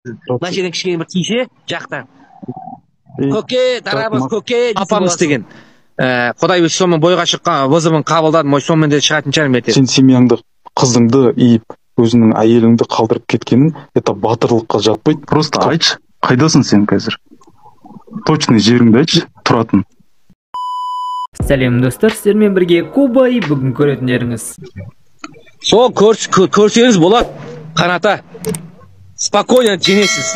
Мына жерден кішкене бір тисе жақтан. Көке, дарабыз, көке, апамыз деген. Құдай өзі сонымен бойға шыққан вызовын қабылдадым, ой сонымен де шығатын шығармын ертең. Сен семьяңды, қызыңды иіп, өзіңнің әйеліңді қалдырып кеткенің, это батырлыққа жатпайды. Просто айтшы, қайдасың сен қазір? Точный жеріңді айтшы, тұратын. Сәлем достар, сіздермен бірге Кубай, бүгін көретіндеріңіз. Сол көрсеңіз болады, Қаната. Спокойно жеңесіз.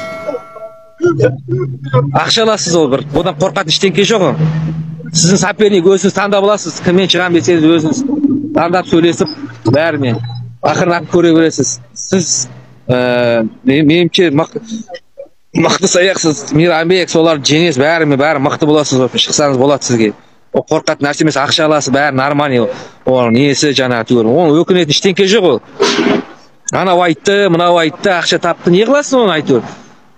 Ақша аласыз ол бір. Одан қорқатын ештеңке жоқ ол. Сіздің соперник өзіңіз таңдап аласыз. Кіммен шығамын десеңіз өзіңіз таңдап сөйлесіп бәріне. Ақырын көре бересіз. Сіз меніңше мықты саяқсыз. Мейрамбек солар жеңесіз, бәрімен бәрі мықты боласыз. Шықсаңыз болады сізге. Ол қорқатын нәрсе емес, ақша аласыз, бәрі нормальный. Оның несі жаңағы түгел. Оның өкінетін ештеңке жоқ ол. Анау айтты, мынау айтты, ақша тапты, не қыласың оны әйтеуір.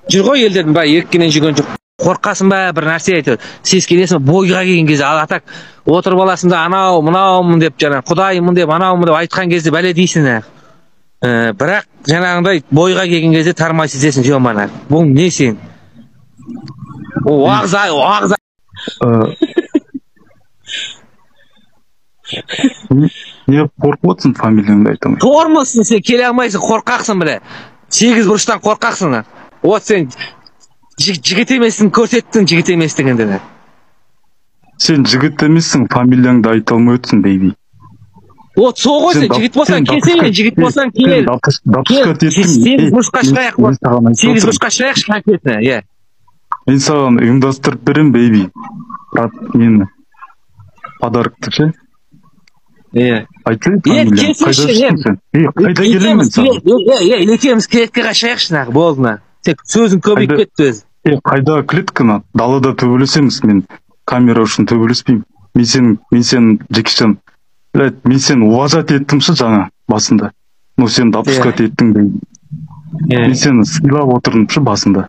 Жүр ғой елдердің бәрі еріккеннен жүрген жоқ. Қорқасың ба бір нәрсе әйтеуір. Сескенесің бойға келген кезде, ал атак отырып аласың да анау, мынаумын деп, жаңағы құдайымын деп, анаумын деп айтқан кезде бәле дейсің. Бірақ жаңағындай бойға келген кезде тармай сезесің, ё-моё. Бұл не сен? Ол уағыз. Не қорқып отырсың, фамилияңды айта алмай? Тормозсың сен, келе алмайсың, қорқақсың біле. 8 бұрыштан қорқақсың. Вот сен жігіт емессің, көрсеттің жігіт еместігіңді. Сен жігіт емессің, фамилияңды айта алмай отырсың, бейби. Вот сол ғой, сен жігіт болсаң келсең, жігіт болсаң кел. 8 бұрышқа шығайық. 8 бұрышқа шығайықшы конкретно, иә. Мен саған ұйымдастырып беремін, бейби. Брат, мені подарокты ше. Иә. Айтшы, фамилияң. Қайда келемін мен саған? Екеуміз клеткаға шығайықшы, нағы, болды на. Тек сөзің көбейіп кетті өзі. Қайда клетканы? Далада төбелесеміз, мен камера үшін төбелеспеймін. Мен сен Джеки Чан, блядь, мен сені уважать еттім ше жаңа басында. Но сен допускать еттің бе. Мен сені сыйлап отырдым ше басында.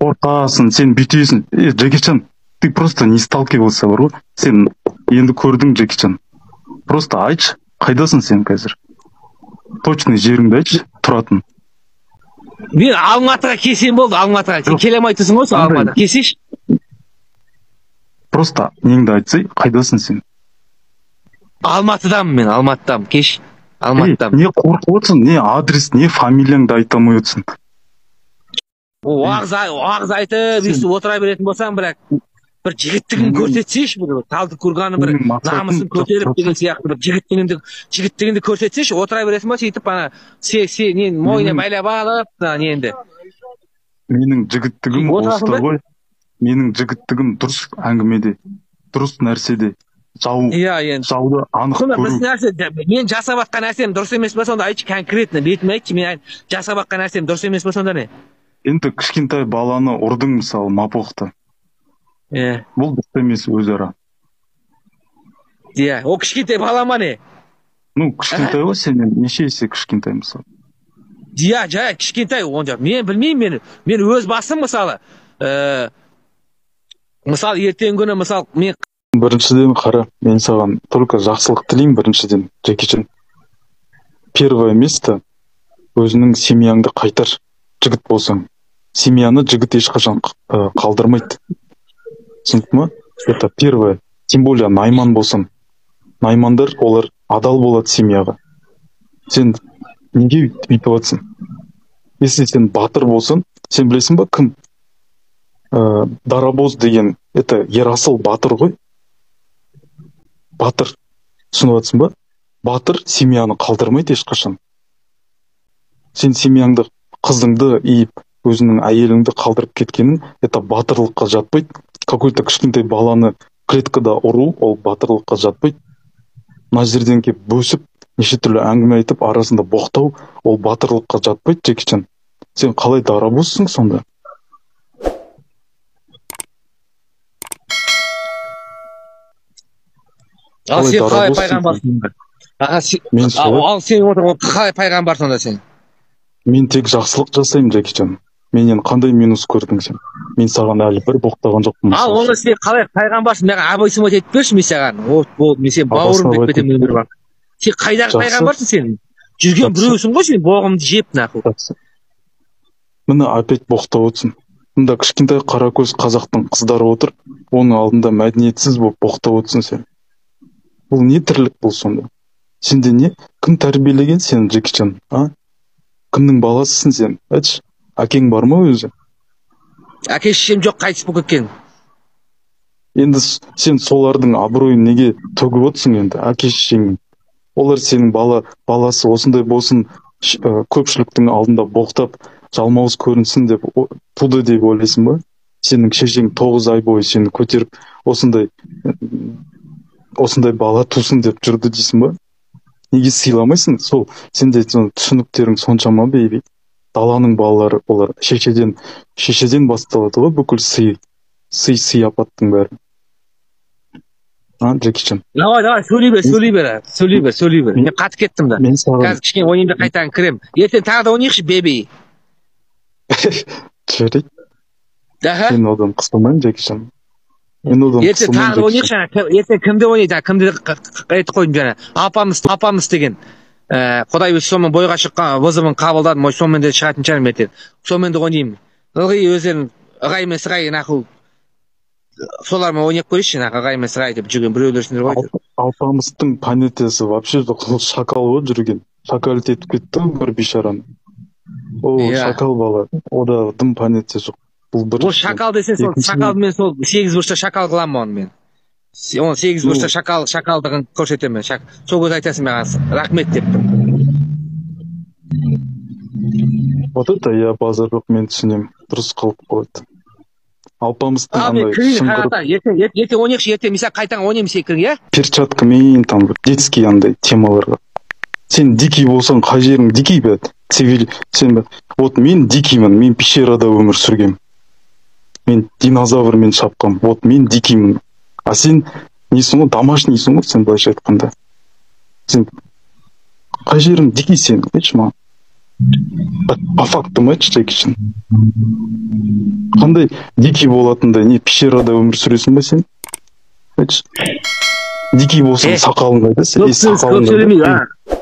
Қорқасың, сен бүйтесің. Джеки Чан, ты просто не сталкивался бар ғой. Сен енді көрдің, Джеки Чан. Просто айтшы, қайдасың сен қазір? Точный жеріңді айтшы, тұратын. Мен Алматыға келсем болды, Алматыға. Сен келе алмай тұрсың ғой сол Алматыға. Келсейші. Просто неңді айтсай, қайдасың сен? Алматыдамын мен, Алматыдамын. Кеш, Алматыдамын. Не қорқып отырсың, не адрес, не фамилияңды айта алмай отырсың. Уағыз айтып, өйстіп отыра беретін болсаң, бірақ бір жігіттігін көрсетсейші, бір Талдықорғанның бір намысын көтеріп деген сияқты бір жігіттігіңді көрсетсейші, отыра бересің ба сөйтіп ана нені мойнына байлап алып, нені. Менің жігіттігім осы ғой. Менің жігіттігім дұрыс әңгімеде, дұрыс нәрседе. Жауды анық көру. Мен жасап атқан нәрсем дұрыс емес па сонда айтшы конкретно, бетіме айтшы, мен жасап атқан нәрсем дұрыс емес па сонда не? Енді кішкентай баланы ұрдың мысалы мапоқты. Бұл дұрыс емес өзара. Иә, ол кішкентай бала ма не? Ну, кішкентай ғой, сенен неше есе кішкентай мысалы. Иә, жай кішкентай онша. Мен білмеймін, мен өз басым мысалы, мысалы ертеңгі күні мысалы мен біріншіден қара, мен саған только жақсылық тілеймін біріншіден, Джеки Чан. Первое место өзіңнің семьяңды қайтар, жігіт болсаң. Семьяны жігіт ешқашан қалдырмайды. Түсінікті ма? Это первое. Тем более найман болсаң. Наймандар олар адал болады семьяға. Сен неге өйтіп жатсың? Если сен батыр болсаң, сен білесің ба кім? Дарабоз деген, это Ерасыл батыр ғой. Батыр. Түсініп жатсың ба? Батыр семьяны қалдырмайды ешқашан. Сен семьяңды, қызыңды иіп, өзіңнің әйеліңді қалдырып кеткенің, это батырлыққа жатпайды. Какой-то кішкентай баланы клеткада ұру, ол батырлыққа жатпайды. Мына жерден келіп бөсіп, неше түрлі әңгіме айтып, арасында боқтау, ол батырлыққа жатпайды, Джеки Чан. Сен қалай дарабозсың сонда? Ал сен қалай пайғамбарсың? Ал сен қалай пайғамбар сонда сен? Мен тек жақсылық жасаймын, Джеки Чан. Менен қандай минус көрдің сен? Мен саған әлі бір боқтаған жоқпын. Ал оны сен қалай пайғамбарсың? Маған абайсымат етіп берші, мен саған. Вот, болды, мен сен бауырым деп кетемін өмір бақи. Сен қайдағы пайғамбарсың сен? Жүрген біреусің ғой сен, боғымды жеп нахуй. Міне, опять боқтап отырсың. Мында кішкентай қаракөз қазақтың қыздары отыр, оның алдында мәдениетсіз болып боқтап отырсың сен. Бұл не тірлік бұл сонда? Сенде не? Кім тәрбиелеген сені, Джеки Чан? А? Кімнің баласысың сен? Айтшы, әкең бар ма өзі? Әке шешем жоқ, қайтыс болып кеткен. Енді сен солардың абыройын неге төгіп отырсың енді, әке шешеңнің? Олар сенің баласы осындай болсын, көпшіліктің алдында боқтап, жалмауыз көрінсін деп туды деп ойлайсың ба? Сенің шешең 9 ай бойы сені көтеріп, осындай бала тусын деп жүрді дейсің ба? Неге сыйламайсың? Сол сенде түсініктерің соншама, бейби. Даланың балалары, олар шешеден басталады ғой бүкіл сый-сыяпаттың бәрі. А, Джеки Чан. Давай, сөйлей бер. Мен қатып кеттім да. Қазір кішкене ойнаймын да қайтадан кірем. Ертең тағы да ойнайықшы, бейби. Жарайды. Мен одан қысылмаймын, Джеки Чан. Ертең тағы да ойнайықшы. Ертең кімді ойнайды? Кімді айтып қойдым жаңа. Апамыз деген. Құдай өзі сонымен бойға шыққан вызовын қабылдадым. Ой, сонымен де шығатын шығармын ертең. Сонымен де ойнаймын. Ылғи өздерің ығай мен сығай наху солармен ойнап көрейікші, ығай мен сығай деп жүрген біреулерсіңдер ғой. Алпамыстың понятиясы вообще жоқ, ол шакал ғой жүрген. Шакалить етіп кетті бір бейшараны. Ол шакал бала, ода дым понятия жоқ. Бұл бір. Ол шакал десең, сол шакалмен сол 8 бұрышта шакал қыламын оны мен. Оны 8 бұрышта шакалдығын көрсетемін. Сол кезде айтасың маған рахмет деп. Вот это я базар жоқ, мен түсінемін. Дұрыс қылып қойды. Алпамыстың андай шыңғырып. Ертең ойнайықшы, ертең мен саған қайтадан ойнаймын секірің, иә? Перчаткамен там детский андай темаларға. Сен дикий болсаң, қай жерің дикий бе? Цивиль, сен вот мен дикиймін, мен пещерада өмір сүргем. Мен динозаврмен шапқам. Вот мен дикиймін. А сен несің ғой, домашнийсің ғой сен былайша айтқанда. Сен қай жерің дикий сен, айтшы маған. По факту айтшы, Джеки Чан. Қандай дикий болатындай, не пещерада өмір сүресің ба сен? Айтшы. Дикий болсаң сақалың қайда? Көп сөйлемей,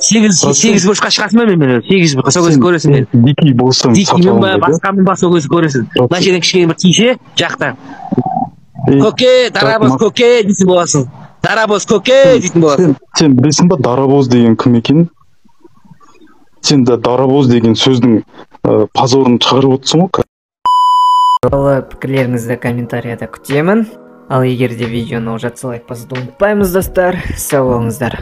8 бұрышқа шығасың ба мен? 8 бұрышқа, сол кезде көресің мен. Дикий болсаң сақалың қайда? Басқамын ба, сол кезде көресің. Мына жерден кішкене бір тисе, жақтан. Көке, дарабоз көке дейтін боласың. Дарабоз көке дейтін боласың. Сен білесің ба дарабоз деген кім екенін? Сен де дарабоз деген сөздің позорын шығарып отырсың ғой. Пікірлеріңізді комментарияда күтемін. Ал егер де видеоны ұнап жатса, лайк басуды ұмытпаймыз, достар. Сау болыңыздар.